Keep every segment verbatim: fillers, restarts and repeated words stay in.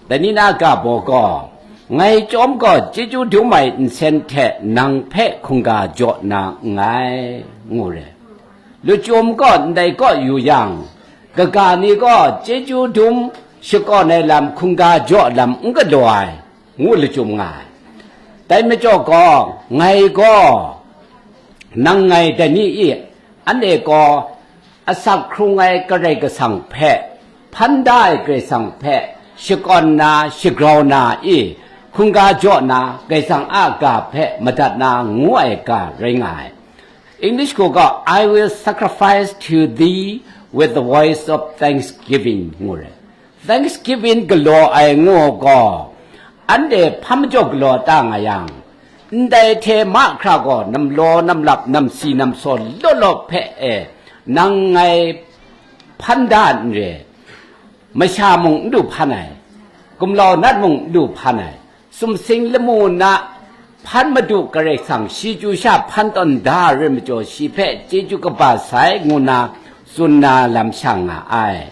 Dai ni na ga baw gaw, ngai chyawm gaw chyeju dum ai nsen hte nang hpe hkungga jaw na nngai, ngu re. Lachyum gaw ndai kaw yu yang, kaga ni gaw chyeju dum shakawn ai lam hkungga jaw lam n galaw ai, ngu lachyum nga ai. Dai majaw gaw, ngai gaw, nang ngai dai ni i, anhte gaw, asak hkrung ai Karai Kasang hpe, hpan da ai Karai Kasang hpe, shakawn na, shagrau na i, hkungga jaw na, Karai Kasang a ga hpe madat na ngu ai ga rai nga ai. English hku gaw, "I will sacrifice to thee with the voice of thanksgiving," ngu re. Thanksgiving galaw ai ngu gaw, anhte hpa majaw galaw ta nga yang, ndai hte mahkra gaw namlaw namlap namsi namsaw law law hpe e nang ngai hpan da n re, masha mung n du hpan ai, gumlau nat mung n du hpan ai, sumsing lamu na hpan Madu Karai Kasang shi chyu sha hpan tawn da ai rai majaw, shi hpe chyeju kaba sai ngu na tsun na lam sha nga ai.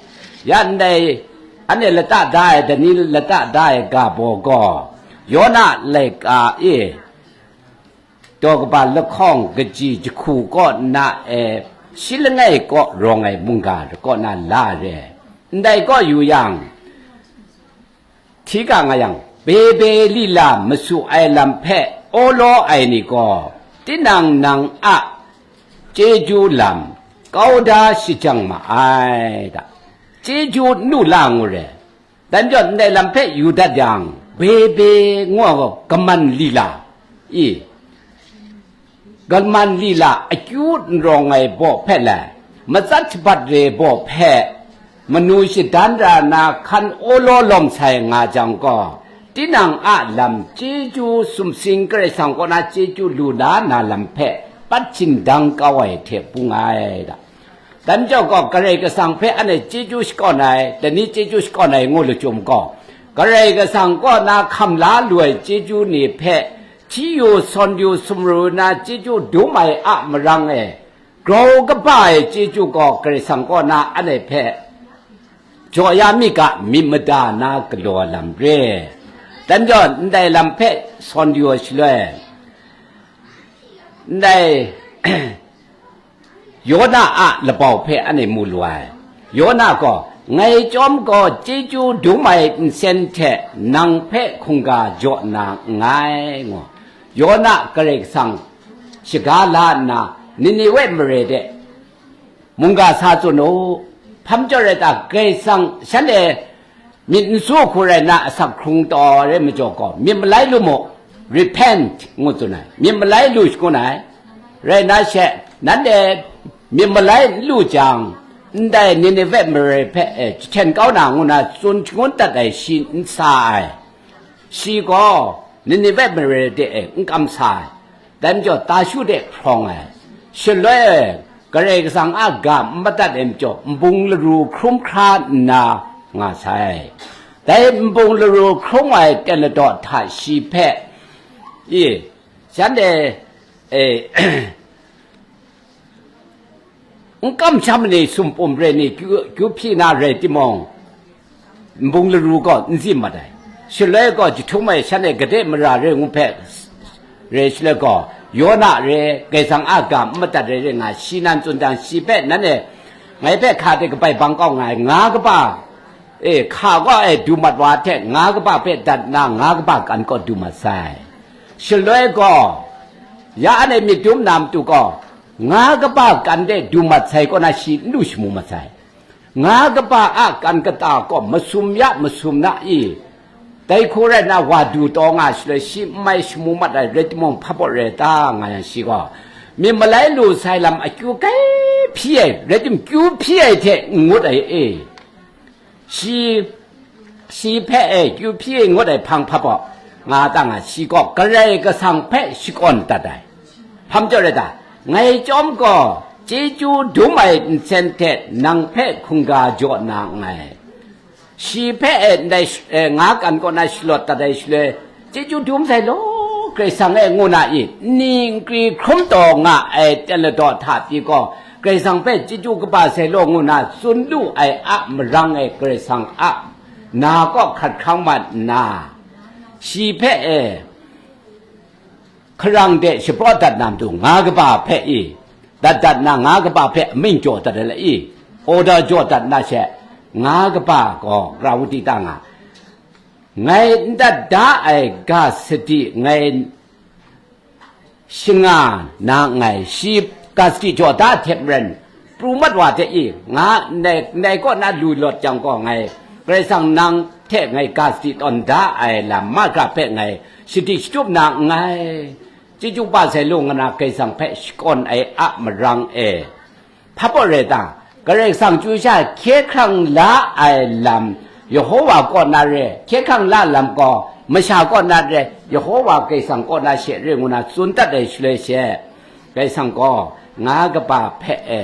Ya ndai, anhte lata da ai, dai ni lata da ai ga baw gaw, Yona laika e daw kaba lahkawng kaji jahku kaw na e, shi langai kaw rawng ai mungga kaw na la re. Ndai kaw yu yang, hti ga nga yang, bebe lila masu ai lam hpe awlaw ai ni gaw, tinang nang a chyeju lam kau da shajang ma ai da. Chyeju nu la ngu re. Dan jaw ndai lam hpe yu dat yang, bebe ngu ai gaw kaman lila i, Galman lila akyu n rawng ai baw hpe le, matsat shabat re baw hpe, manu shadan ra na hkan awlaw lawm sai nga jang gaw, tinang a lam chyeju sumsing Karai Kasang kaw na chyeju lu la na lam hpe pat shindang kau ai hte bung ai da. Dan jau gaw, Karai Kasang hpe anhte chyeju shakawn ai, dai ni chyeju shakawn ai ngu lachyum gaw, Karai Kasang kaw na hkam la lu ai chyeju ni hpe hti yu, sawn yu, sumru na chyeju dum ai a marang e, grau kaba ai chyeju gaw Karai Kasang kaw na anhte hpe jaw ya mi ga, myit mada na galaw ai lam re. Dan jau ndai lam hpe sawn yu ai shaloi, ndai Yona a labau hpe anhte mu lu ai. Yona gaw, "Ngai chyawm gaw chyeju dum ai nsen hte nang hpe hkungga jaw na nngai," ngu. Yona Karai Kasang shaga la nna, Niniwe mare de mungga sa tsun u. Hpa majaw rai ta, Karai Kasang shanhte myit n su hku rai nna asak hkrung taw ai rai majaw gaw, myit malai lu mu, repent, ngu tsun ai, myit malai lu shangun ai. Rai nna she, nanhte myit malai n lu jang, ndai Ninive mare hpe, e, jahten kau na ngu na tsun shangun dat ai shi n sa ai. Shi gaw Ninive mare de, e, n kamsa ai. Dai majaw, Tarshu de hprawng ai. Shaloi, Karai Kasang a ga n madat ai majaw, nbung laru hkrum hkra nna nga sai. Dai nbung laru hkrum ai ten ladaw hta shi hpe, i, shanhte, e, n kamsham ni, sumpum re ni, kyu, kyu hpyi na rai timung, nbung laru gaw n zim mat ai. Shaloi gaw jahtum ai shanhte gade mara re ngu hpe rai shaloi gaw, Yona re, Karai Kasang a ga n madat re re nga, shi nan tsun jang, shi hpe, "Nanhte ngai hpe hka de kabai bang kau nga ai, nga kaba, e, hka gaw e du mat wa hte, nga kaba hpe dat nna, nga kaba kan kaw du mat sai." Shaloi gaw, ya anhte myit dum na matu gaw, nga kaba kan de du mat sai kaw na shi n lu shamu mat sai. Nga kaba a kan kata gaw masum ya masum na i? Dai hku rai nna wa du taw nga shaloi, shi n mai shamu mat ai rai timung, hpa baw rai ta nga yang, shi gaw myit malai lu sai lam akyu kai hpyi ai, rai tim kyu hpyi ai hte n ngut ai e. Shi, shi hpe e kyu hpyi ai ngut ai hpang hpa baw nga ta nga, shi gaw Karai Kasang hpe shakawn dat ai. Hpa majaw rai ta, ngai chyawm gaw chyeju dum ai nsen hte nang hpe hkungga jaw na nngai. Shi hpe e ndai sh-, e, nga kan kaw na shalawt dat ai shaloi, chyeju dum sai law, Karai Kasang e ngu na i, nni nkri hkrum taw nga ai ten ladaw hta pyi gaw, Karai Kasang hpe chyeju kaba sai law ngu na tsun lu ai a marang e, Karai Kasang a na kaw hkrat hkrang mat nna, shi hpe e hkarang de shapraw dat na matu nga kaba hpe i, dat dat na nga kaba hpe amying jaw dat ai la i, order jaw dat na she, nga kaba gaw, Krawuti ta nga, ngai n dat da ai ga sadi ngai shanga na nngai, shi ga sadi jaw da hte maren, pru mat wa hte i, nga ndai, ndai kaw na lu lawt jang gaw, ngai Karai Kasang nang hte ngai ga sadi tawn da ai lam mahkra hpe ngai shadi shatup na nngai. Chyeju kaba sai lung nna Karai Kasang hpe shakawn ai a marang e, hpa baw rai ta, Karai Kasang chyu sha hkye hkrang la ai lam, Yehowa kaw na re, hkye hkrang la lam gaw, masha kaw na re, Yehowa Karai Kasang kaw na she re ngu na tsun dat ai shaloi she, Karai Kasang gaw nga kaba hpe e,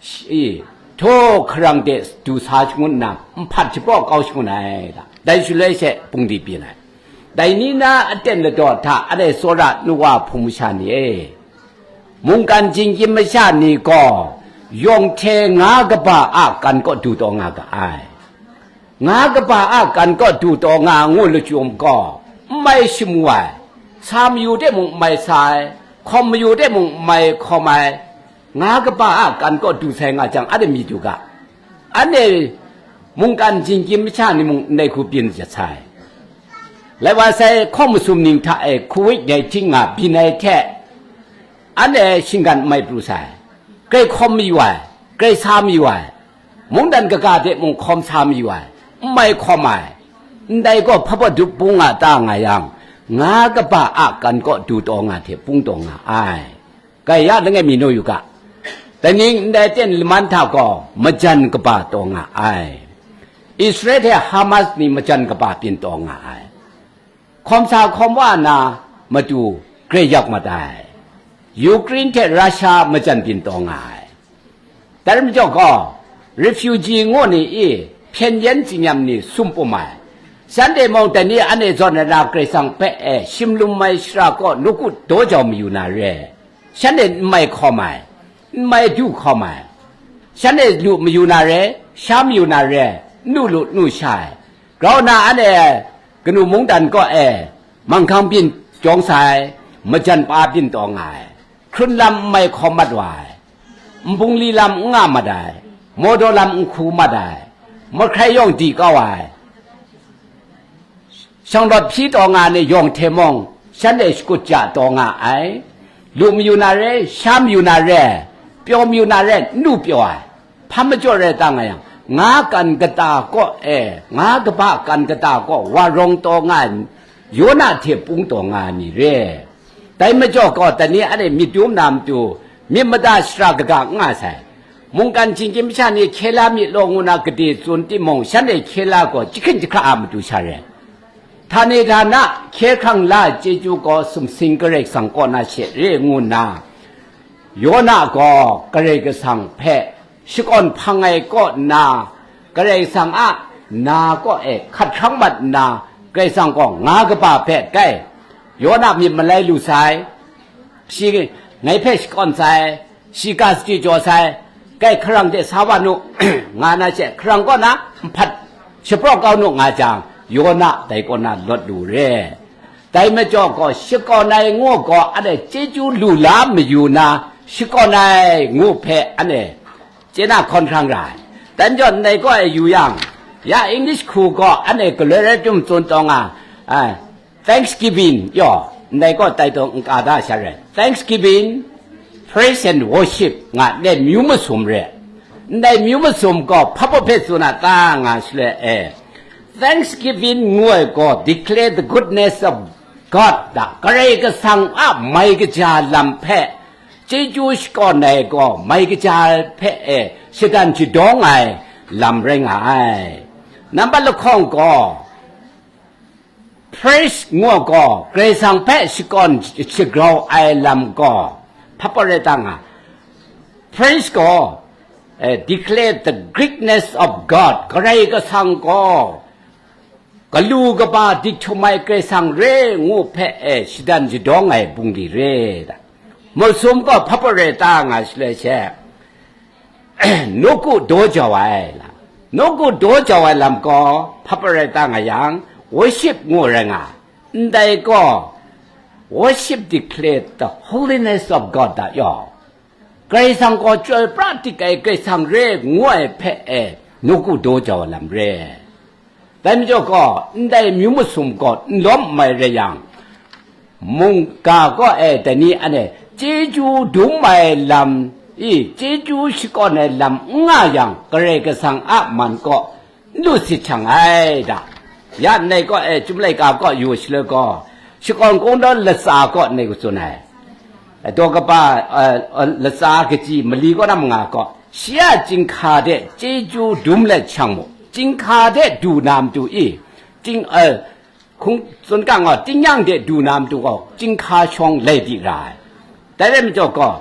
shi, htaw hkarang de du sa shangun nna, nhpat shapraw kau shangun ai, dai shaloi she bungli byin ai. Dai ni na aten ladaw hta, are tsawra nu wa hpung masha ni e, mungkan jinggyim masha ni gaw, yawng hte nga kaba a kan kaw du taw nga ga ai. Nga kaba a kan kaw du taw nga ngu lachyum gaw, n mai shamu ai, sa mayu de mung n mai sa ai, hkawm mayu de mung n mai hkawm ai, nga kaba a kan kaw du sai nga jang, anhte myit yu ga. Anhte mungkan jinggyim masha ni mung ndai hku byin jat sai. Lai wa sai, hkawm masum ning hta e covid nineteen nga byin ai hte, anhte shinggan n mai pru sai. Grai hkawm mayu ai, grai sa mayu ai, mungdan kaga de mung hkawm sa mayu ai, n mai hkawm ai, ndai gaw hpa baw dup bung nga ta nga yang, nga kaba a kan kaw du taw nga hte bung taw nga ai. Gaya langai mi naw yu ga, dai ning ndai ten laman hta gaw majan kaba taw nga ai. Israel hte Hamas ni majan kaba byin taw nga ai. Hkawm sa hkawm wa na matu grai yak mat ai. Ukraine hte Russia majan byin taw nga ai. Dai majaw gaw, refugee ngu ni i hpyen yen tsinyam ni sum pum ai. Shanhte mung dai ni anhte zawn ai na Karai Kasang hpe e shim lum ai shara kaw nawku daw jau mayu na re. Shanhte n mai hkawm ai, n mai du hkawm ai. Shanhte lu mayu na re, sha mayu na re, n nu lu n nu sha ai. Grau na anhte kanu mungdan kaw e manghkang byin jawng sai, majan pa byin taw nga ai. Hkrun lam n mai hkawm mat wa ai, nbungli lam n nga mat ai, mawdaw lam n hku mat ai, mahkrai yawng di kau ai, shanglawt hpyi taw nga ai ni yawng hte mung, shanhte shakut ja taw nga ai. Lu mayu na re, sha mayu na re, pyaw mayu na re, n lu pyaw ai. Hpa majaw rai ta nga yang, nga kan kata kaw e, nga kaba kan kata kaw wa rawng taw nga ai, Yona hte pung taw nga ai ni re. Dai majaw gaw, dai ni anhte myit dum na matu, myit mada shara kaga n nga sai. Mungkan jinggyim masha ni hkye la myit law ngu na gade tsun timung, shanhte hkye la gaw jahkring jahkra a matu sha re. Htani htana hkye hkrang la ai chyeju gaw sumsing Karai Kasang kaw na she re ngu nna, Yona gaw Karai Kasang hpe shakawn hpang ai kaw nna, Karai Kasang a na kaw e hkat hkrang mat nna, Karai Kasang gaw nga kaba hpe, kai, Yona myit malai lu sai, shi ngai hpe shakawn sai, shi ga sadi jaw sai, kai, hkarang de sa wa nu, nga na she, hkarang kaw na nhpat shapraw kau nu nga jang, Yona dai kaw na lawt lu re. Dai majaw gaw, shakawn ai ngu gaw, anhte chyeju lu la mayu na, shakawn ai ngu hpe anhte chye na hkawn hkrang ra ai. Dai majaw ndai kaw e yu yang, ya English hku gaw anhte galoi rai tum tsun taw nga, ai, Thanksgiving yaw, ndai kaw tai taw n ka da sha rai. Thanksgiving, praise and worship nga ndai myu masum re. Ndai myu masum gaw hpa baw hpe tsun a ta nga shaloi e, Thanksgiving ngu ai gaw declare the goodness of God da, Karai Kasang a mai kaja lam hpe chyeju shakawn ai gaw mai kaja hpe e shadan shadawng ai lam rai nga ai. Nambat lahkawng gaw, praise ngu gaw, Karai Kasang hpe shakawn shagrau ai lam gaw, hpa baw rai ta nga, praise gaw, eh, declare the greatness of God, Karai Kasang gaw, galu kaba dik htum ai Karai Kasang re ngu hpe, eh, shadan shadawng ai bungli re da. Masum gaw hpa baw rai ta nga shaloi she, nawku daw jau ai la. Nawku daw jau ai lam gaw hpa rai ta nga yang, worship ngu rai nga. Ndai gaw, worship declare the holiness of God da yaw. Karai Kasang gaw chyoi pra dik ai Karai Kasang re ngu ai hpe e, nawku daw jau ai lam re. Dai majaw gaw, ndai amyu masum gaw n lawm mai rai yang, mungga kaw e dai ni anhte chyeju dum ai lam i, chyeju shakawn ai lam n nga yang, Karai Kasang a man kaw n lu sit shang ai da. Ya ndai kaw e, Chyum laika kaw yu shaloi gaw, shakawn kungdawn latsa kaw ndai katsun ai. Daw kaba, eh, eh, latsa kaji mali kaw na manga gaw, shi a chyinghka de chyeju dum let shang mu, chyinghka de du na matu i, chying, eh, hkung tsun kang gaw, tingnyang de du na matu gaw, chyinghka shawng lai di ra ai. Dai rai majaw gaw,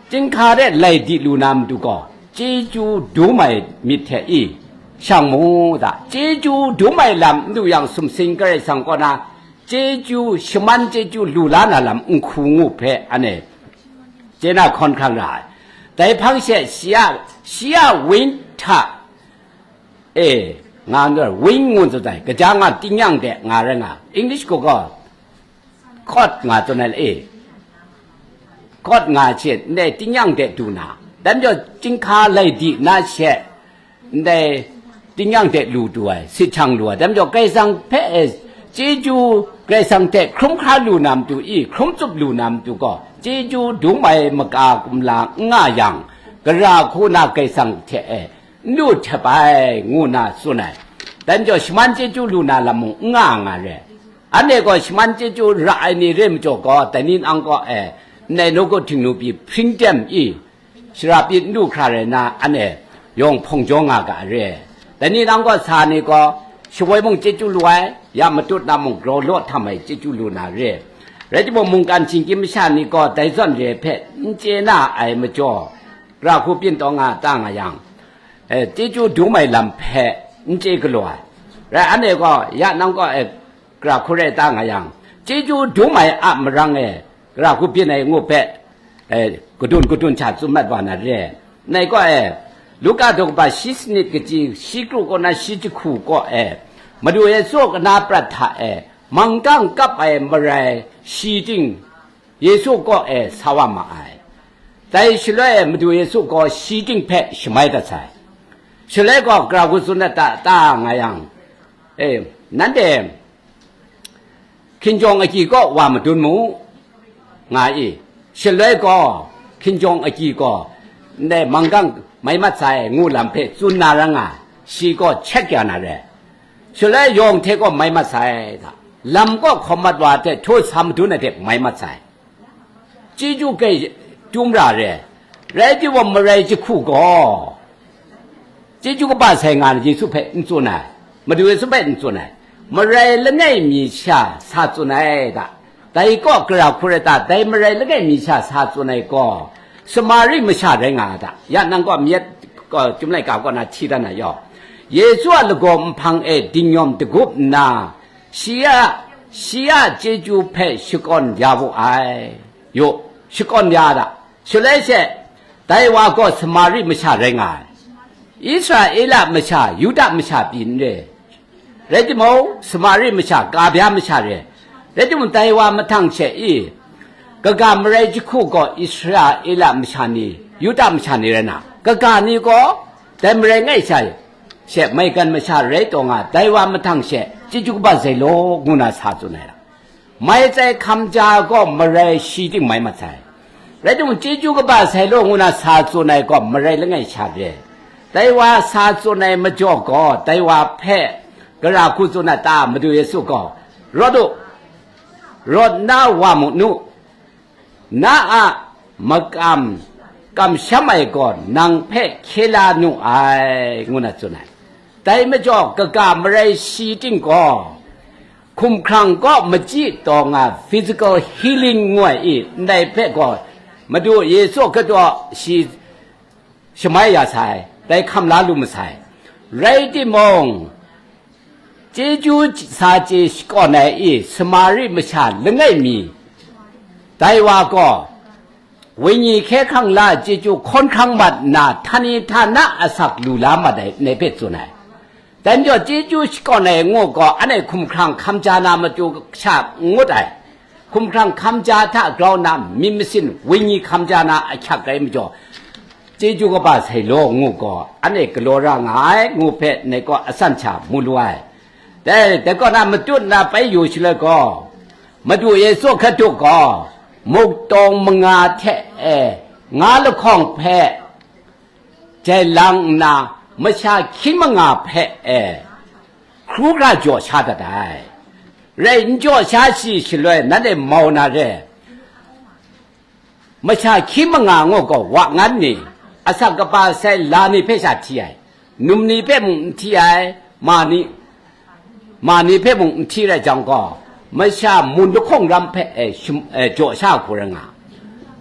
chyinghka de lai di lu na matu gaw, chyeju dum ai myit hte i, shang mu da. Chyeju dum ai lam n du yang, sumsing Karai Kasang kaw na chyeju, shaman chyeju lu la na lam n hku ngu hpe, anhte chye na hkawn hkrang ra ai. Dai hpang she shi a, shi a wing hta e, nga n rai, wing ngu n tsun ai, kaja nga tingnyang de nga rai nga, English gaw gaw, court nga tsun ai e, court nga she ndai tingnyang de du na, dai majaw chyinghka lai di na she, ndai tingnyang de lu du ai, sit shang lu ai, dai majaw Karai Kasang hpe e chyeju, Karai Kasang hte hkrum hkra lu na matu i, hkrum tsup lu na matu gaw, chyeju dum ai maka kumla n nga yang, gara hku na Karai Kasang hte e n lu htep ai, ngu na tsun ai. Dai majaw shaman chyeju lu na lam mung n nga nga re. Anhte gaw shaman chyeju ra ai ni re majaw gaw, dai ni nang kaw e, ndai nawku htingnu pyi hpring tem i, shara pyi n du hkra rai na, anhte yawng hpawng jaw nga ga re. Dai ni nang kaw sa ni gaw, shawoi mung chyeju lu ai, ya matut na mung grau law htam ai chyeju lu na re. Rai timung, mungkan shinggyim masha ni gaw dai zawn re hpe n chye na ai majaw, gara hku pyin taw nga ta nga yang, eh, chyeju dum ai lam hpe n chye galaw ai. Rai, anhte gaw ya nang kaw e, gara hku rai ta nga yang, chyeju dum ai a marang e, gara hku byin ai ngu hpe, eh, kadun kadun hta tsun mat wa na re. Nai kaw e, Luka daw kaba shi sanit kaji shi kru kaw na shi jahku kaw e, Madu Yesu a kana prat hta e, manggang kap ai marai shi ting Yesu kaw e sa wa ma ai. Dai shaloi e Madu Yesu gaw shi ting hpe shamai dat sai. Shaloi gaw gara hku tsun dat ta, ta nga yang, e, nanhte hkinjawng agyi kaw wa madun mu, nga i. Shaloi gaw, hkinjawng agyi gaw, ndai manggang mai mat sai, ngu lam hpe tsun na ra nga, shi gaw check ya na re. Shaloi yawng hte gaw mai mat sai, lam kaw hkawm mat wa hte htaw sa madun ai hte mai mat sai. Chyeju grai tum ra re. Rai timung, marai jahku gaw, chyeju kaba sai nga na Yesu hpe n tsun ai, Madu Yesu hpe n tsun ai, marai langai mi sha sa tsun ai da. Dai kaw gara hku rai ta, dai marai langai mi sha sa tsun ai gaw, Samari masha rai nga ai da. Ya nang gaw myit gaw, Chyum laika kaw na hti dan na yaw, Yesu a lagaw nhpang e dingnyawm dagup nna, shi a, shi a chyeju hpe shakawn ya wu ai. Yu, shakawn ya da. Shaloi she, dai wa gaw Samari masha rai nga ai. Israela masha, Yuda masha pyi n re. Rai timung, Samari masha, ka bya masha re. Rai timung, dai wa mahtang she i, kaga marai jahku gaw Israela masha ni, Yuda masha ni rai na, kaga ni gaw dai marai langai sha she maigan masha rai taw nga, dai wa mahtang she chyeju kaba zailo ngu na sa tsun ai ra. Mai tsai hkam ja gaw marai shi ting mai mat sai. Rai timung, chyeju kaba sai law ngu na sa tsun ai gaw marai langai sha re. Dai wa sa tsun ai majaw gaw, dai wa hpe gara hku tsun a ta, Madu Yesu gaw, rawt u, rawt nna wa mu nu, na a makam kamsham ai gaw nang hpe hkye la nu ai, ngu na tsun ai. Dai majaw, kaga marai shi ting gaw, hkumhkrang kaw machyi taw nga physical healing ngu ai i, ndai hpe gaw Madu Yesu a kataw shi shamai ya sai, dai hkam la lu masai. Rai timung, chyeju sa chye shakawn ai i, Samari masha langai mi, dai wa gaw, Wenyi hkye hkrang la chyeju hkawn hkrang mat nna, htani htana asak lu la mat ai, ndai hpe tsun ai. Dai majaw, chyeju shakawn ai ngu gaw, anhte hkumhkrang hkam ja na matu sha n ngut ai. Hkumhkrang hkam ja hta grau nna, myit masin wenyi hkam ja na ahkyak rai majaw, chyeju kaba sai law ngu gaw, anhte galaw ra nga ai, ngu hpe ndai gaw asan sha mu lu ai. Dai, dai kaw na matut na bai yu shaloi gaw, Madu Yesu Hkristu gaw, muktawng manga hte e, nga lahkawng hpe jai lang nna, masha hkying manga hpe e, hkru hkra jaw sha dat ai. Rai n jaw sha shi shaloi, nanhte mau na re. Masha hkying manga ngu gaw, wa ngan ni, asak kaba sai la ni hpe sha hti ai, num ni hpe mung n hti ai, ma ni, ma ni hpe mung n hti rai jang gaw, masha mun lahkawng ram hpe, e, shim, e, jaw sha hku rai nga.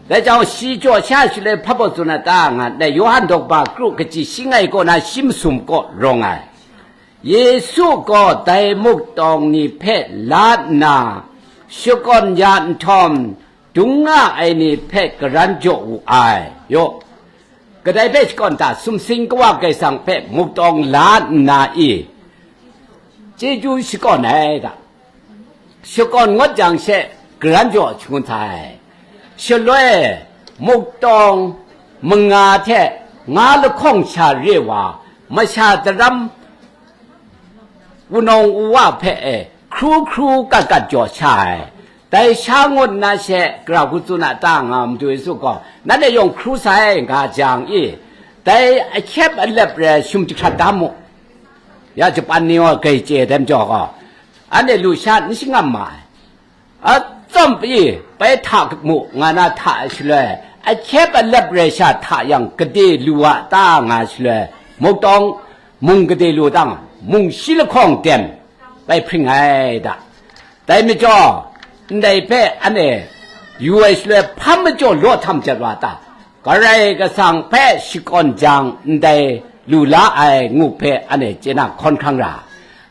Dai jang, shi jaw sha shaloi hpa baw tsun ai ta nga ndai, Yawhan daw kaba kru kaji shi ngai kaw na shi masum kaw rawng ai. Yesu gaw dai muktawng ni hpe la nna, shakawn ya nhtawm, dung nga ai ni hpe karan jaw wu ai. Yaw, kadai hpe shakawn ta? Sumsing Kawa Karai Kasang hpe muktawng la nna i? Chyeju shakawn ai ta? Shakawn ngut jang she, karan jaw shangun sa ai. Shaloi, muktawng manga hte nga lahkawng sha re wa, masha daram wunawng wuwa hpe e, hkru hkru kat kat jaw sha ai. Dai sha ngut nna she, gara hku tsun a ta nga, Madu Yesu gaw, nanhte yawng hkru sai nga jang i, dai ahkyep alep re shum jahkrat da mu. Ya Japan ni gaw grai chye ai dai majaw gaw, anhte lusha n shangam ma ai. Atsawm pyi, bai hta mu, nga na hta ai shaloi, ahkyep alep rai sha hta yang gade lu a ta nga shaloi, muktawng mung gade lu tang, mung shi lahkawng dem, bai hpring ai da. Dai majaw, ndai hpe anhte yu ai shaloi, hpa majaw law htam jat wa ta? Karai Kasang hpe shakawn jang ndai lu la ai ngu hpe anhte chye na hkawn hkrang ra.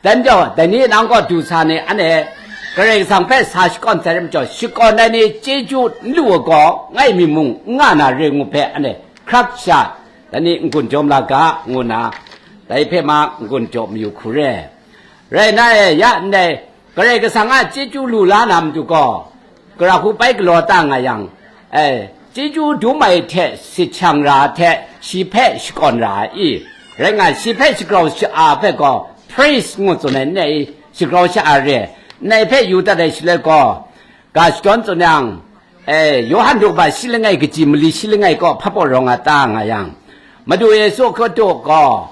Dai majaw, dai ni nang gaw du sa ni, anhte Karai Kasang hpe sa shakawn sai rai majaw, shakawn ai ni chyeju n lu ai gaw, ngai mi mung n nga na re ngu hpe anhte hkrak sha, dai ni n-gun jawm la ga, ngu nna, dai hpe ma n-gun jaw mayu hku re. Rai nna e, ya ndai, Karai Kasang a chyeju lu la na matu gaw, gara hku bai galaw ta nga yang, e, chyeju dum ai hte sit shang ra hte, shi hpe shakawn ra ai i? Rai nga, shi hpe shagrau sha-a hpe gaw, praise ngu tsun ai, ndai shagrau sha-a re, ndai hpe yu dat ai shaloi gaw, ga shadawn tsun yang, e, Yawhan daw kaba shi langai kaji mali shi langai kaw hpa baw rawng a ta nga yang, Madu Yesu Hkristu gaw,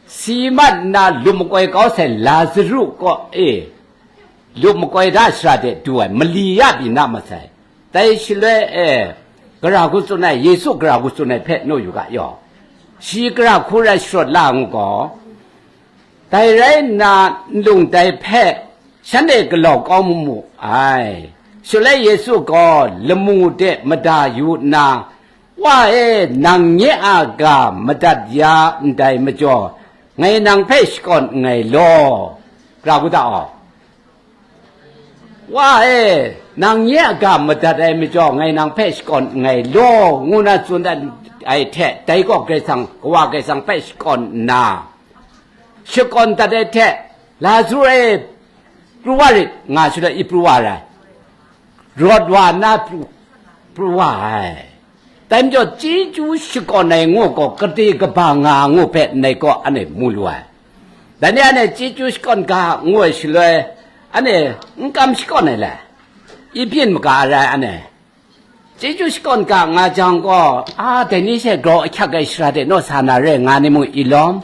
si mat nna lup makoi kau sai Lazaru kaw e, lup makoi da shara de du ai mali ya pyi na masai. Dai shaloi e, gara hku tsun ai, Yesu gara hku tsun ai hpe naw yu ga yaw. Shi gara hku rai sharawt la ngu gaw, dai rai nna, nlung dai hpe shanhte galaw kau mu mu ai. Shaloi Yesu gaw lamu de mada yu nna, "Wa e, nang nye a ga madat ya ndai majaw, ngai nang hpe shakawn nngai law," gara hku ta aw. "Wa e, nang nye a ga madat ai majaw, ngai nang hpe shakawn nngai law," ngu na tsun dat ai hte, dai gaw Karai Kasang, Kawa Karai Kasang hpe shakawn nna, shakawn dat ai hte, "Lazaru e, pru wa rit," nga shaloi, i pru wa ai. Rawt wa nna pru, pru wa ai. Dai majaw, chyeju shakawn ai ngu gaw, gade kaba nga ngu hpe ndai gaw anhte mu lu ai. Dai ni anhte chyeju shakawn ga ngu ai shaloi, anhte n kam shakawn ai le? I byin maga ai rai anhte. Chyeju shakawn ga nga jang gaw, a, dai ni she grau ahkyak ai shara de naw sa na re nga ni mung i lawm.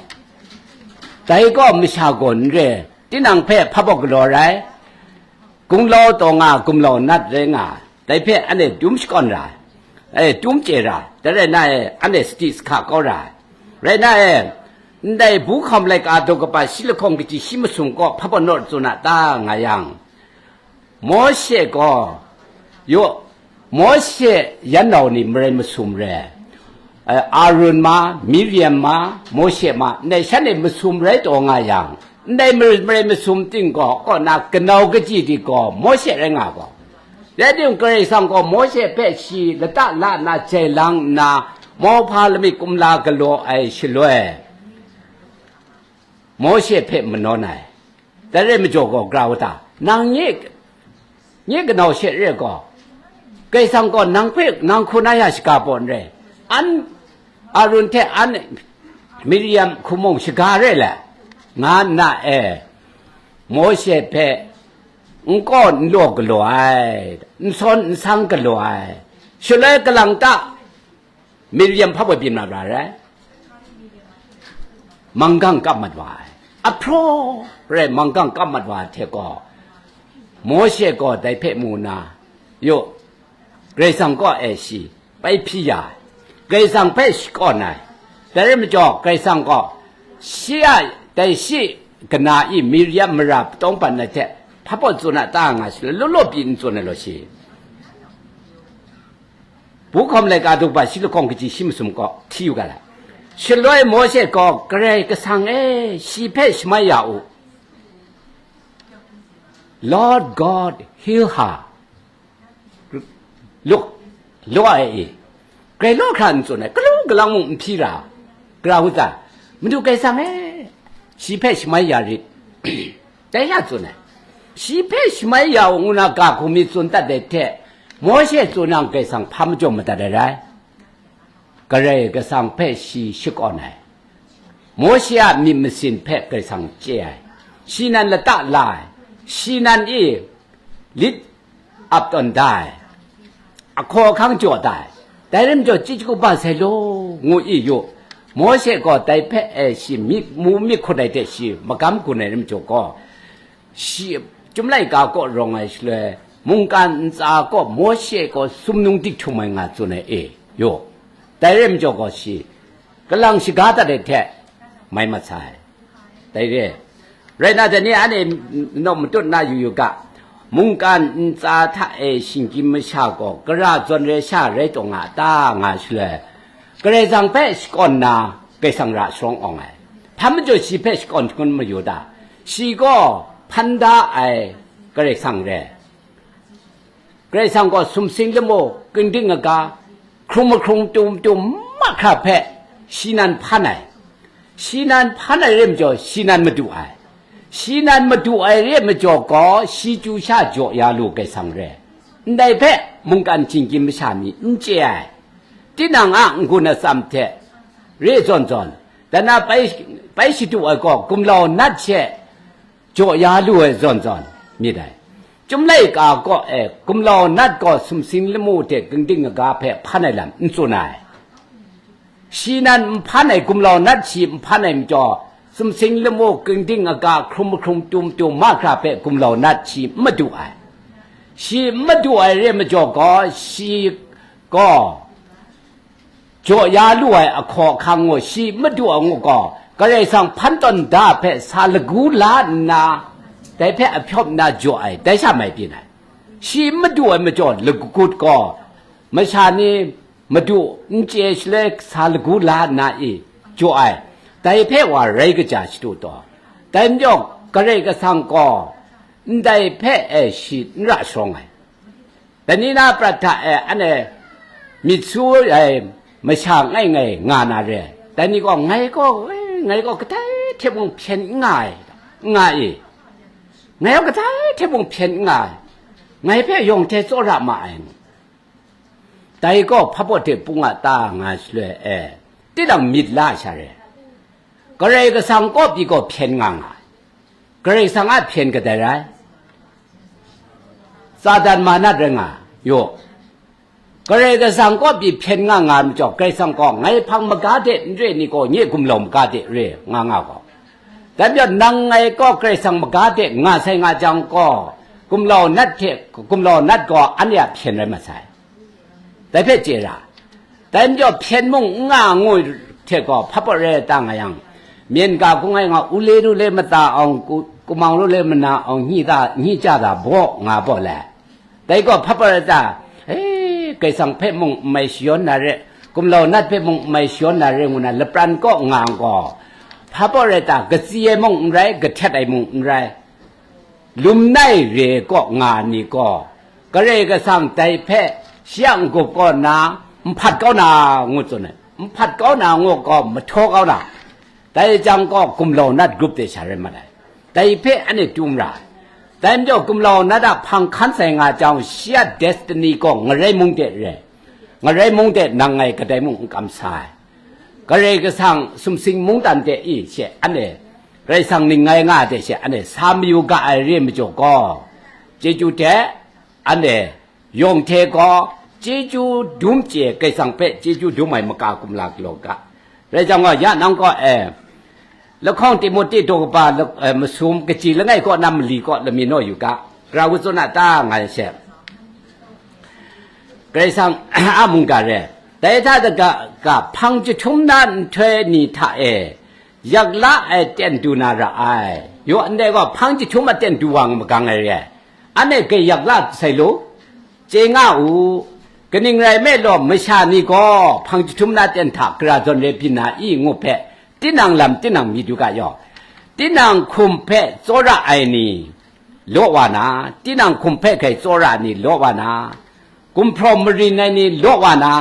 Dai gaw masha gaw n re, tinang hpe hpa baw galaw rai, gumlau taw nga, gumlau nat rai nga, dai hpe anhte dum shakawn ra ai, e, dum chye ra, dai rai na e, anhte sadi sahka kau ra ai. Rai na e, ndai bu hkam laika daw kaba shi lahkawng kaji shi masum kaw hpa baw naw tsun a ta nga yang, Mawshe gaw, yaw, Mawshe yan nau ni marai masum re, eh, Arun ma, Miriam ma, Mawshe ma, ndai shanhte masum rai taw nga yang, ndai mar-, marai masum ting gaw, kaw na kanau kaji di gaw Mawshe rai nga gaw, Rai timung, Karai Kasang gaw Mawshe hpe shi lata la nna jai lang nna, mauhpa lamik kumla galaw ai shaloi, Mawshe hpe manawn ai. Dai rai majaw gaw, Gara wata, nang nye, nye kanau she re gaw, Karai Kasang gaw nang hpe, nang hku na ya shaga baw n rai. An, Arun hte an, Miriam hku mung shaga re le, nga nna e, Mawshe hpe n kaw n law galaw ai, n sawn n sang galaw ai. Shaloi kalang ta, Miriam hpa boi byin mat wa ai, manggang kap mat wa ai. Ahpraw rai manggang kap mat wa ai hte gaw, Mawshe gaw dai hpe mu nna, yu, Karai Kasang kaw e shi bai hpyi ya ai, Karai Kasang hpe shakawn ai. Dai rai majaw, Karai Kasang gaw shi a, dai shi kana i Miriam mara patawng ban ai hte hpa baw tsun a ta nga shi law, law law pyi n tsun ai law shi. Bukhawm laika dukba shi lahkawng kaji shi masum kaw hti yu ga la. Shaloi Mawshe gaw, Karai Kasang e, shi hpe shamai ya u. Lord God, heal her. Luk, luk ai e. Grai law hkra n tsun ai, galu galang mung n hpyi ra. Gara wata, Madu Karai Kasang e, shi hpe shamai ya rit. Dai ya tsun ai. Shi hpe shamai ya u ngu na ga hku mi tsun dat ai hte, Mawshe tsun yang Karai Kasang hpa majaw madat ai rai? Karai Kasang hpe shi shakawn ai. Mawshe a myit masin hpe Karai Kasang chye ai. Shi nan lata la ai. Shi nan e lit ap tawn da ai. Ahkaw ahkang jaw da ai. Dai rai majaw, chyi jahku ba sai law, ngu i yu. Mawshe gaw dai hpe e shi myit mu myit hkut ai hte shi magam gun ai rai majaw gaw, shi, Chyum laika kaw rawng ai shaloi, mungkan ntsa kaw Mawshe gaw sumnung dik htum ai nga tsun ai e, yu. Dai rai majaw gaw shi, kalang shaga dat ai hte mai mat sa ai. Dai re, rai na, dai ni anhte naw matut na yu yu ga, mungkan ntsa hta e shinggyim masha gaw gara zawn rai sha rai taw nga ta nga shaloi, Karai Kasang hpe shakawn na Karai Kasang ra sharawng awng ai. Hpa majaw shi hpe shakawn shangun mayu da, shi gaw hpan da ai Karai Kasang re. Karai Kasang gaw sumsing lamu, kingding aga, hkrung mahkrung matu matu mahkra hpe shi nan hpan ai. Shi nan hpan ai re majaw, shi nan madu ai. Shi nan madu ai re majaw gaw, shi chyu sha jaw ya lu Karai Kasang re. Ndai hpe mungkan shinggyim masha ni n chye ai. Tinang a n-gun atsam hte re zawn zawn, dan na bai, bai shadu ai gaw gumlau nat she jaw ya lu ai zawn zawn myit ai. Chyum laika kaw e gumlau nat gaw sumsing lamu hte kingding aga hpe hpan ai lam n tsun ai. Shi nan n hpan ai gumlau nat shi n hpan ai majaw, sumsing lamu, kingding aga, hkrum mahkrum matu matu mahkra hpe gumlau nat shi n madu ai. Shi n madu ai re majaw gaw, shi gaw jaw ya lu ai ahkaw ahkang ngu, shi n madu ai ngu gaw, Karai Kasang hpan tawn da hpe sa lagu la nna, dai hpe ahpyawp nna jaw ai, dai sha mai byin ai. Shi n madu ai majaw, lagut gaw, masha ni madu n chye shaloi sa lagu la nna e jaw ai, dai hpe wa rai kaja shadu taw, dai majaw Karai Kasang gaw ndai hpe e shi n ra sharawng ai. Dai ni na prat hta e anhte myit su ai masha ngai ngai nga na re ai. Dai ni gaw, ngai gaw, eh, ngai gaw kadai hte mung hpyen n nga ai, n nga e. Ngai gaw kadai hte mung hpyen n nga ai. Ngai hpe yawng hte tsawra ma ai. Dai gaw hpa baw hte pung a ta nga shaloi e, tinang myit la sha re. Karai Kasang kaw pyi gaw hpyen nga nga ai. Karai Kasang a hpyen kadai rai? Satan manat rai nga, yaw. Karai Kasang kaw pyi hpyen nga nga ai majaw, Karai Kasang gaw, ngai hpang maga de n re ni gaw, nye gumlau maga de re, nga nga gaw. Dai majaw, nang ngai gaw Karai Kasang maga de nga sai nga jang gaw, gumlau nat hte, gumlau nat gaw anhte a hpyen rai mat sai. Dai hpe chye ra. Dai majaw hpyen mung n nga ngu hte gaw, hpa pawt rai ta nga yang, myen ga hkung ai nga, u le du le mata awng, ku-, kumang lu le mana awng, hni ta, hni ja ta baw nga baw le. Dai gaw hpa pawt rai ta, e, Karai Kasang hpe mung n mai shayawn na re, gumlau nat hpe mung n mai shayawn na re ngu na lapran kaw nga gaw, hpa pawt rai ta, katsi ai mung n rai, kahtet ai mung n rai, lum nai re kaw nga ni gaw, Karai Kasang dai hpe shi a n-gup kaw nna, n hpat kau na ngu tsun ai. N hpat kau na ngu gaw, mahtaw kau na, dai jang gaw gumlau nat grup de sha rai mat ai. Dai hpe anhte tum ra ai. Dai majaw gumlau nat a hpang hkan sai nga jang, shi a destiny gaw ngarai mung de re, ngarai mung de nang ngai kadai mung n kamsa ai. Karai Kasang sumsing mungdan de i she anhte, Karai Kasang ning ngai nga de she anhte sa mayu ga ai re majaw gaw, chyeju hte anhte yawng hte gaw chyeju dum chye, Karai Kasang hpe chyeju dum ai maka kumla galaw ga. Rai jang gaw, ya nang gaw, e, lahkawng Timote daw kaba la-, e, masum kaji langai kaw na mali kaw lamyi naw yu ga, Karai Kasang a ta nga ai she. Karai Kasang a mungga re. Dai hta kaga hpang jahtum na nhtoi ni hta e, yak la ai ten du na ra ai. Yaw ndai gaw hpang jahtum a ten du wa magang ai re ai. Anhte grai yak la sai lu, chye nga u. Kaning rai nme law, masha ni gaw hpang jahtum na ten hta gara zawn rai byin na i ngu hpe, tinang lam tinang myit u ga yaw. Tinang hkum hpe tsawra ai ni law wa na, tinang hkum hpe grai tsawra ai ni law wa na, gumhpraw marin ai ni law wa na,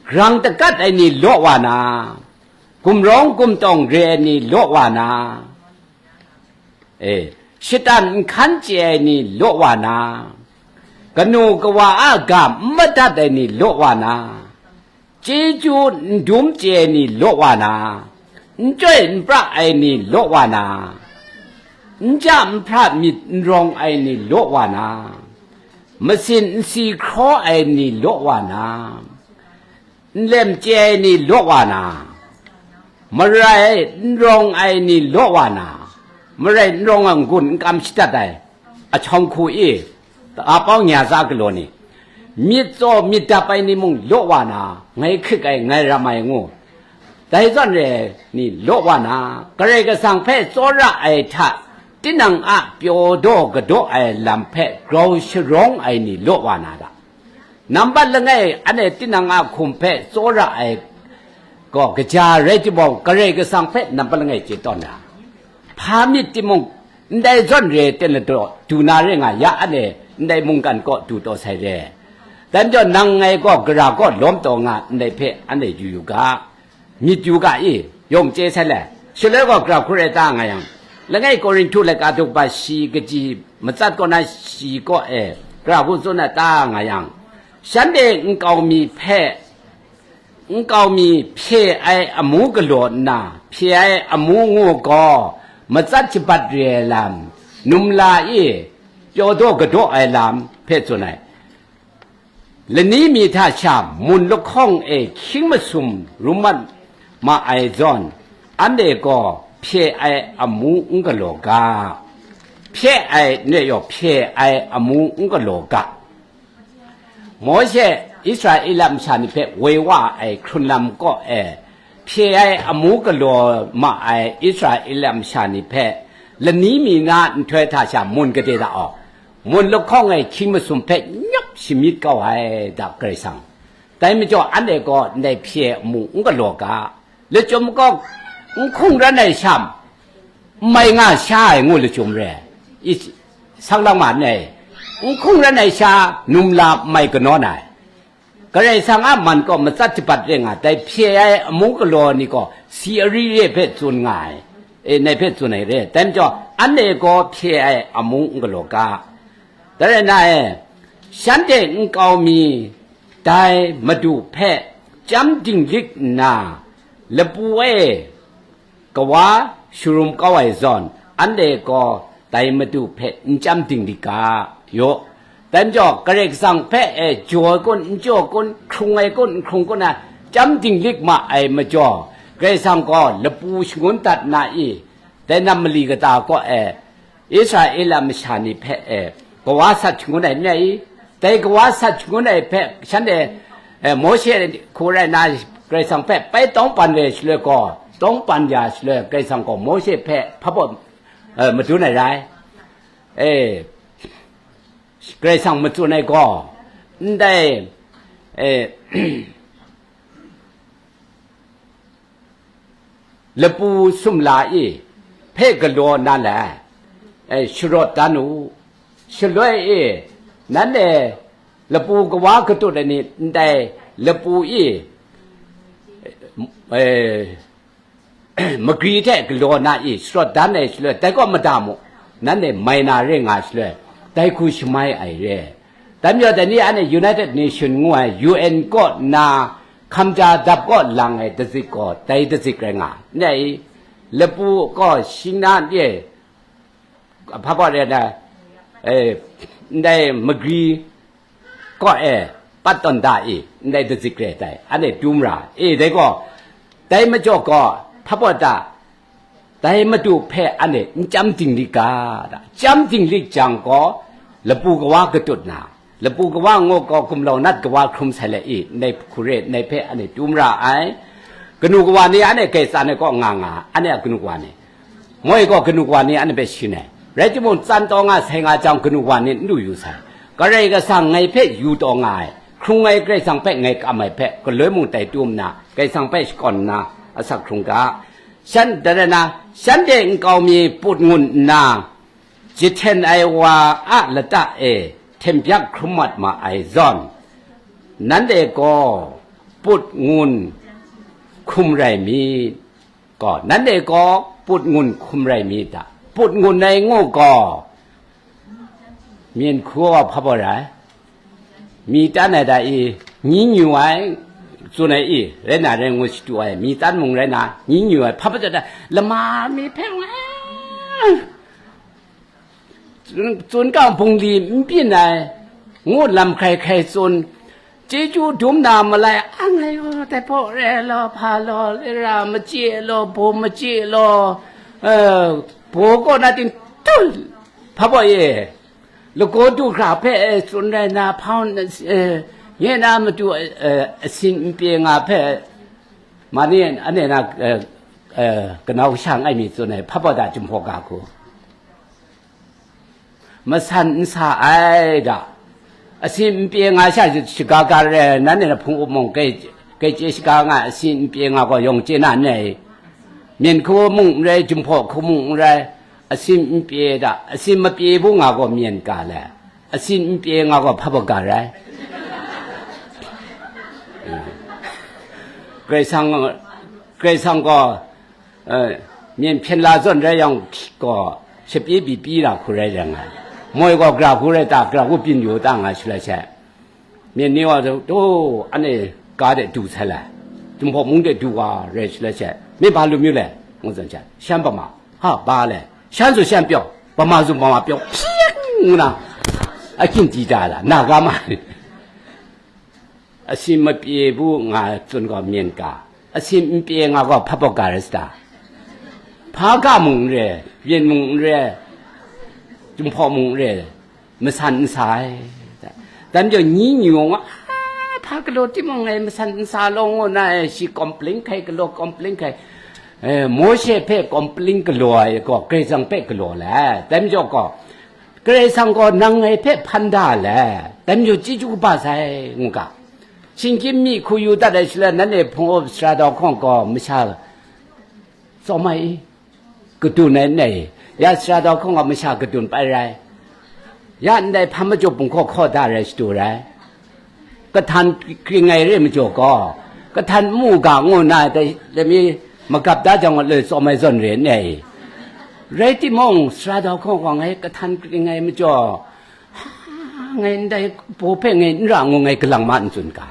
grang dagat ai ni law wa na, gumrawng gumtawng re ai ni law wa na, e, shatan nhkan chye ai ni law wa na, kanu kawa a ga n madat ai ni law wa na, chyeju n dum chye ai ni law wa na, n chyoi n pra ai ni law wa na, n ja n hpra myit n rawng ai ni law wa na, masin n si hkraw ai ni law wa na, n lem chye ai ni law wa na, marai n rawng ai ni law wa na, marai n rawng ai n-gun n kam shadat ai ahkying hku i, ta pau nya za galaw ni, myit tsaw myit dap ai ni mung law wa na, ngai hkrik ai, ngai ram ai ngu, dai zawn re ai ni law wa na, Karai Kasang hpe tsawra ai hta tinang a pyaw daw kadaw ai lam hpe grau sharawng ai ni law wa na ga. Nambat langai, anhte tinang a hkum hpe tsawra ai gaw kaja rai timung, Karai Kasang hpe nambat langai chye tawn ra. Hpa myit timung, ndai zawn re ai ten ladaw du na re nga ya, anhte ndai mungkan kaw du taw sai re. Dai majaw nang ngai gaw gara kaw lawm taw nga ndai hpe anhte yu yu ga, myit yu ga i, yawng chye sai le. Shaloi gaw gara hku rai ta nga yang, langai Korinhtu laika daw kaba shi kaji matsat kaw na shi kaw e, gara hku tsun ai ta nga yang, shanhte nkau mi hpe, nkau mi hpye ai amu galaw nna, hpye ai amu ngu gaw, matsat shabat re ai lam, numla e pyaw daw kadaw ai lam hpe tsun ai. Lani mi hta sha mun lahkawng e hkying masum rum mat ma ai zawn, anhte gaw hpye ai amu n galaw ga. Hpye ai n rai yaw, hpye ai amu n galaw ga. Mawshe Israela masha ni hpe woi wa ai hkrun lam kaw e, hpye ai amu galaw ma ai Israela masha ni hpe lani mi na nhtoi hta sha mun gade da aw, mun lahkawng e hkying masum hpe nyawp shamyit kau ai da Karai Kasang. Dai majaw anhte gaw ndai hpye ai amu n galaw ga. Lachyum kaw, n hkungran ai sham, n mai nga sha ai ngu lachyum re, i, sang lang ma n ai, n hkungran ai sha, numla n mai kanawn ai. Karai Kasang a man kaw matsat shabat re nga, dai hpye ai amu galaw ni gaw si ari re hpe tsun nga ai, e, ngai hpe tsun ai re, dai majaw, anhte gaw hpye ai amu n galaw ga. Dai rai na e, shanhte nkau mi dai Madu hpe chyam dinglik nna, lapu e kawa sharum kau ai zawn, anhte gaw dai Madu hpe n chyam dinglik ga, yaw. Dai majaw, Karai Kasang hpe e jaw ai kun, n jaw ai kun, hkrung ai kun, n hkrung kun a chyam dinglik ma ai majaw, Karai Kasang gaw lapu shangun dat na i, dai nam mali kata kaw e, Israela masha ni hpe e, kawa sat shangun ai n rai i? Dai kawa sat shangun ai hpe shanhte, e, Mawshe hku rai nna, Karai Kasang hpe bai tawngban re shaloi gaw, tawngban ya shaloi, Karai Kasang gaw Mawshe hpe hpa baw, e, madun ai rai. E, Karai Kasang matsun ai gaw, ndai, e, lapu sumla e hpe galaw na lai, e, sharawt dan u. Shaloi e, Nanhte lapu kawa katut ai ni ndai lapu i, eh, magri hte galaw na i sharawt dan ai shaloi, dai kaw mada mu, nanhte mai na re nga shaloi, dai hku shamai ai re. Dai majaw, dai ni anhte United Nation ngu ai U N kaw na hkamja dap kaw lang ai dazik gaw, dai dazik rai nga, ndai lapu kaw shing na de, hpa kaw re na, eh, ndai magri kaw e pat tawn da i, ndai dazik re tai, anhte dum ra, e, dai gaw, dai majaw gaw, hpa kaw ta, dai matu hpe anhte n chyam dinglik ga, da, chyam dinglik jang gaw, lapu kawa katut na, lapu kawa ngu gaw, gumlau nat kawa hkrum sai let i, ndai hku re, ndai hpe anhte dum ra ai. Kanu kawa ni anhte gai tsan ai kaw nga nga, anhte a kanu kawa ni, moi gaw kanu kawa ni anhte hpe shin ai. Rai timung, tsan taw nga sai nga jang, kanu kawa ni n du yu sai. Karai Kasang ngai hpe yu taw nga ai, hkrung ai Karai Kasang hpe ngai kam ai hpe, galoi mung tai tu nna, Karai Kasang hpe shakawn nna, asak hkrung ga. Shan, dai rai na, shanhte nkau mi put ngun nna, jahten ai wa a lata e hten byak hkrum mat ma ai zawn, nanhte gaw put ngun hkum rai mi, gaw, nanhte gaw put ngun hkum rai mi ta? Put ngun ai ngu gaw, myen hku gaw hpa baw rai? Mi tan ai da i, nyi nyu ai, tsun ai i, rai na rai ngu shadu ai, mi tan mung rai na, nyi nyu ai, hpa baw ta, lama mi hpe wa, tsun, tsun kang bungli n byin ai, ngu lam hkrai hkrai tsun, chyeju dum na malai, a ngai gaw, dai hpaw re law, hpa law, lira machye law, bo machye law, eh, bo kaw na ting tun, hpa baw e, lagaw du hkra hpe, eh, tsun rai na, hpau, eh, nye na matu, eh, asin n pye nga hpe, ma ni, anhte na, eh, eh, kanau kasha n ai mi tsun ai, hpa baw da, Jinghpaw ga hku. Masan n sa ai da. Asin n pye nga sha shaga ga re, nanhte na hpung up mung, kai, kai chye shaga nga, asin n pye nga gaw yawng chye na n rai. Myen hku mung n rai, Jinghpaw hku mung n rai, asin n pye da, asin mapye bu nga gaw myen ka le, asin n pye nga gaw hpa baw ga rai. Karai Kasang, Karai Kasang gaw, eh, myen hpyen la zawn rai yang gaw, shapyi byi pyi na hku rai rai nga ai. Moi gaw gra hku rai ta, gra hku byin yu ta nga shaloi she, myen ni wa tu, anhte ga de du sai lai, Jinghpaw mung de du wa rai shaloi she, mi ba lu myu le, ngu zawn she, shan bama, ha, ba le, shan su shan pyaw, bama su bama pyaw, hpying ngu na, akyin di da la, na ga ma. Asin mapye bu nga tsun gaw myen ka, asin n pye nga gaw hpa baw ga rai sa ta? Hpa ga mung n re, byin mung n re, Jinghpaw mung n re, masan n sa ai. Dan jau nyi nyu nga, a, hpa galaw timung ngai masan n sa law ngu na, shi complain hkai galaw, complain hkai, eh, Mawshe hpe complain galaw ai gaw, Karai Kasang hpe galaw le, dan jau gaw, Karai Kasang gaw nang ngai hpe hpan da le, dai majaw chyeju kaba sai, ngu ga. Shinggyim myi hku yu dat ai shaloi, nanhte hpung up sara dau hkawng gaw masha tsawm ai i? Kadun ai n rai i? Ya sara dau hkawng gaw masha kadun pai rai. Ya ndai hpan majaw bung hkaw hkaw da rai shadu rai. Kahtan kring ai re majaw gaw, kahtan mu ga ngu na dai, dai mi magap da jang gaw, loi tsawm ai zawn re n rai i? Rai timung, sara dau hkawng gaw ngai kahtan kring ai majaw, ha, ngai ndai bo hpe ngai n ra ngu ngai galang ma n tsun ga.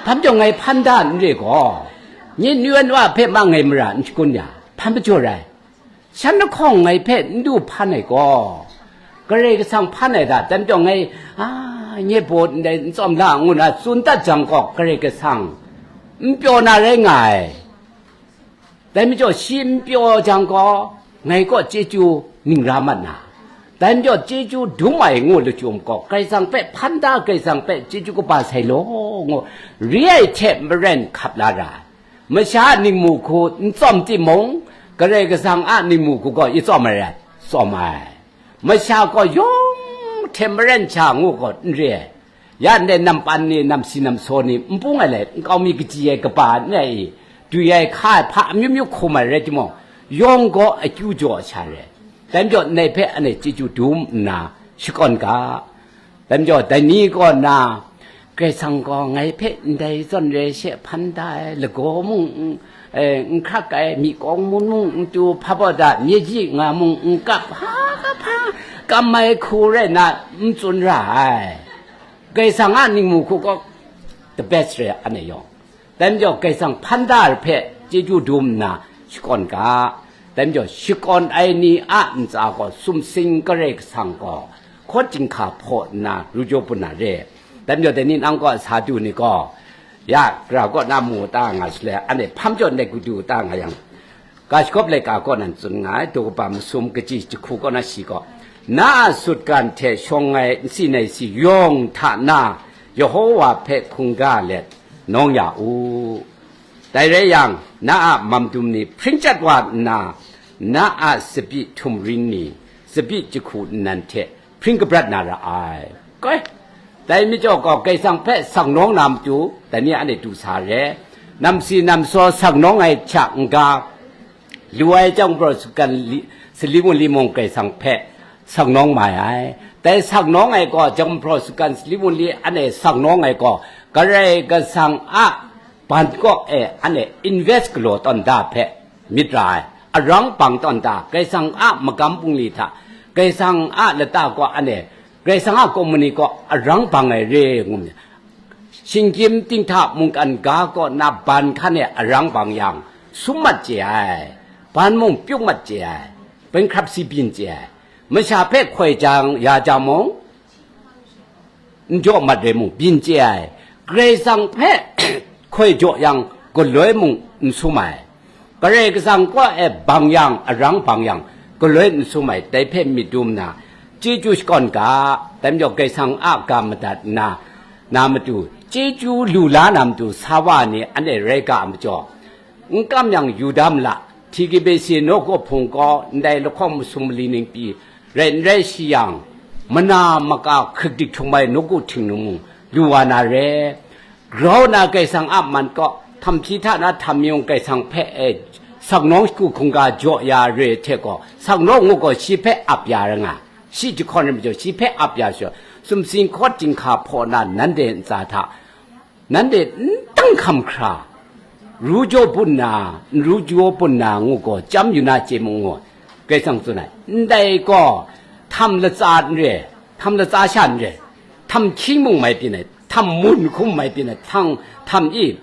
Hpa majaw ngai hpan da n re gaw, nye nu ai wa hpe ma ngai mara n shakun ya, hpan majaw rai. Shan lahkawng ngai hpe n du hpan ai gaw, Karai Kasang hpan ai da, dan pyaw ngai, a, nye baw ndai n tsawm la ngu na tsun dat jang gaw, Karai Kasang n pyaw na rai nga ai. Dai majaw shi n pyaw jang gaw, ngai kaw chyeju ning ra mat na, dai majaw chyeju dum ai ngu lachyum gaw, Karai Kasang hpe hpan da, Karai Kasang hpe chyeju kaba sai law ngu, re ai hte maren hkap la ra ai. Masha a ningmu hku n tsawm timung, Karai Kasang a ningmu hku gaw i tsawm ai rai, tsawm ai. Masha gaw yawng hte maren sha ngu gaw n re ai. Ya ndai nampan ni, namsi namsaw ni, npung ai lai, nkau mi kaji ai kaba n rai i, dwi ai, hka ai, hpa amyu myu hkum ai rai timung, yawng gaw akyu jaw ai sha re ai. Dai majaw ndai hpe anhte chyeju dum nna shakawn ga. Dai majaw, dai ni kaw na, Karai Kasang gaw ngai hpe ndai zawn re she hpan da ai, lagaw mung n, eh, n hkrak ai, myi kawng mun mung n tu, hpa baw da, myeji nga mung n kap, hpa, hpa, kam ai hku rai nna, n tsun ra ai. Karai Kasang a ningmu hku kaw, the best re, anhte yawng. Dai majaw, Karai Kasang hpan da ai hpe chyeju dum nna shakawn ga. Dai majaw, shakawn ai ni a ntsa gaw sumsing Karai Kasang gaw hkaw chyinghka hpaw nna ru jaw bun na re. Dai majaw, dai ni nang kaw sa du ni gaw, ya, gara kaw na mu ta nga shaloi, anhte hpam jaw ndai hku du ta nga yang, Ga Shagawp laika kaw nan tsun nga ai, daw kaba masum kaji jahku kaw na shi gaw, na a sutgan hte shawng ai nsi nai si yawng hta na, Yehowa hpe hkungga let nawng ya u. Dai rai yang, na a mam dum ni hpring chyat wa nna, na a tsabyi htum ring ni, tsabyi jahku nnan hte hpring kabrat na ra ai. Koi, dai majaw gaw, Karai Kasang hpe saknawng na matu, dai ni anhte du sa re. Namsi namsaw saknawng ai hta n-ga, lu ai chyawm hpraw sutgan li, sali wunli mung Karai Kasang hpe saknawng mai ai. Dai saknawng ai gaw, chyawm hpraw sutgan sali wunli anhte saknawng ai gaw, Karai Kasang a ban kaw e anhte invest galaw tawn da hpe myit ra ai, arang bang tawn da, Karai Kasang a magam bungli hta, Karai Kasang a lata kaw anhte, Karai Kasang a komuni kaw arang bang ai re ngu myit. Shinggyim ting hta mungkan ga kaw na ban hkan e arang bang yang, sum mat chye ai, ban mung pyuk mat chye ai, bankruptcy byin chye ai, masha hpe hkoi jang ya jang mung, n jaw mat re mung, byin chye ai. Karai Kasang hpe hkoi jaw yang, galoi mung n sum ai. Karai Kasang kaw e bang yang, arang bang yang, galoi n sum ai. Dai hpe myit dum nna, chyeju shakawn ga, dai majaw Karai Kasang a ga madat nna, na matu, chyeju lu la na matu sa wa ni anhte rai ga ai majaw, n kam yang yu da ma la, T K B C nawku hpung gaw ndai lahkawng masum mali ning pyi, rai n rai shi yang, mana maka hkrik dik htum ai nawku htingnung mung lu wa na re. Grau na Karai Kasang a man kaw, htam hpyi hta na htam myung Karai Kasang hpe e, saknawng shagu hkungga jaw ya re hte gaw, saknawng ngu gaw shi hpe ap ya ra nga, shi jahkawn rai majaw shi hpe ap ya shaw, sumsing hkaw chyinghka hpaw na nanhte ntsa hta, nanhte n tang hkam hkra, ru jaw bun na, n ru jaw bun na ngu gaw, chyam yu na chye mung ngu, Karai Kasang tsun ai. Ndai gaw, htam latsa n re, htam latsa sha n re, htam hkying mung mai byin ai, htam mun hkum mai byin ai, htam, htam i,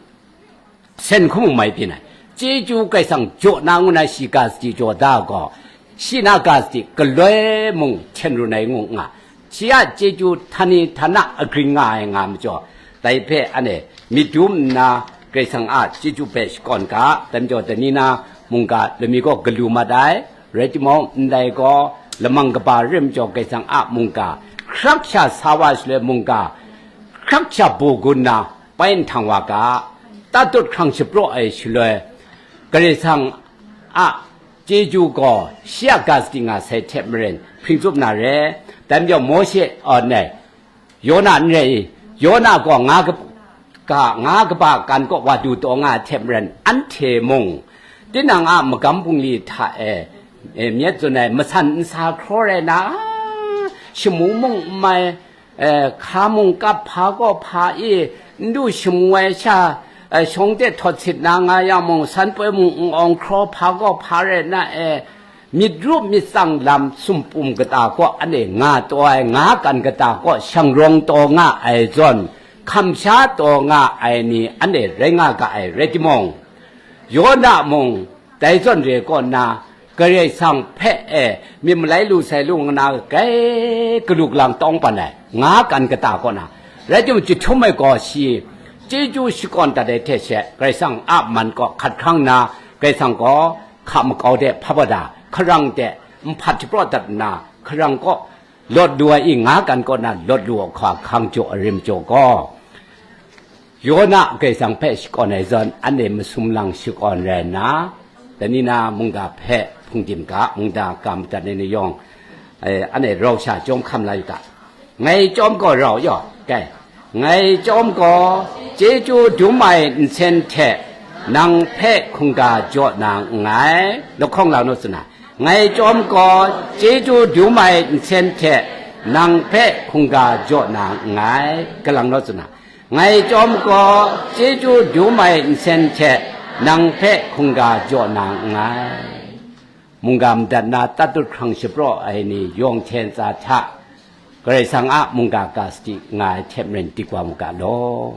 sen hkum mung mai byin ai. Chyeju Karai Kasang jaw na ngu na shi ga sadi jaw da gaw, shi na ga sadi galoi mung hten run ai ngu nga, shi a chyeju htani htana agring nga ai nga majaw, dai hpe anhte myit dum nna Karai Kasang a chyeju hpe shakawn ga, dai majaw dai ni na mungga lami gaw galu mat ai, rai timung, ndai gaw lamang kaba rim majaw Karai Kasang a mungga hkrak sha sa wa shaloi mungga hkrak sha baw gun nna pai nhtang wa ga, tatut hkrang shapraw ai shaloi, Karai Kasang a chyeju gaw shi a ga sadi nga sai hte maren hpring tsup na re. Dai majaw Mawshe, aw, nai, Yona n rai i, Yona gaw nga kap-, ga, nga kaba kan kaw wa du taw nga ai hte maren, anhte mung, tinang a magam bungli hta e, e, myit tsun ai, masan nsa hkraw rai na, shamu mung n mai, e, hka mung kap hpa gaw hpa i, n du shamu ai sha, e, shawng de htawt sit na nga yang mung, san poi mung n awng hkraw hpa gaw hpa rai na e, myit ru myit tsang lam sumpum kata kaw anhte nga taw ai, nga kan kata kaw shang rawng taw nga ai zawn, hkam sha taw nga ai ni anhte rai nga ga ai rai timung, Yona mung dai zawn re kaw nna, Karai Kasang hpe e myit malai lu sai lu nga na, kai galu galang tawng pan ai, nga kan kata kaw na, rai timung, chyahtum ai gaw shi chyeju shakawn dat ai hte she, Karai Kasang a man kaw hkat hkrang nna, Karai Kasang gaw hka makau de hpa bada, hkarang de nhpat shapraw dat nna, hkarang kaw lawt lu ai i, nga kan kaw na lawt lu ai hkra hkang jaw ai rim jaw gaw, Yona Karai Kasang hpe shakawn ai zawn, anhte masum lang shakawn rai nna, dai ni na mungga hpe hpungdim ga, mungga ga madat ai ni yawng, eh, anhte rau sha chyawm hkam la yu ga. Ngai chyawm gaw rau yaw, kai, ngai chyawm gaw chyeju dum ai nsen hte nang hpe hkungga jaw na nngai, lahkawng la naw tsun na, ngai chyawm gaw chyeju dum ai nsen hte Nang hpe hkungga jaw na nngai, kalang naw tsun na, ngai chyawm gaw chyeju dum ai nsen hte nang hpe hkungga jaw na nngai. Mungga madat na tatut hkrang shapraw ai ni yawng hte ntsa hta Karai Kasang a mungga ga sadi nga ai hte maren dik wa mu ga law.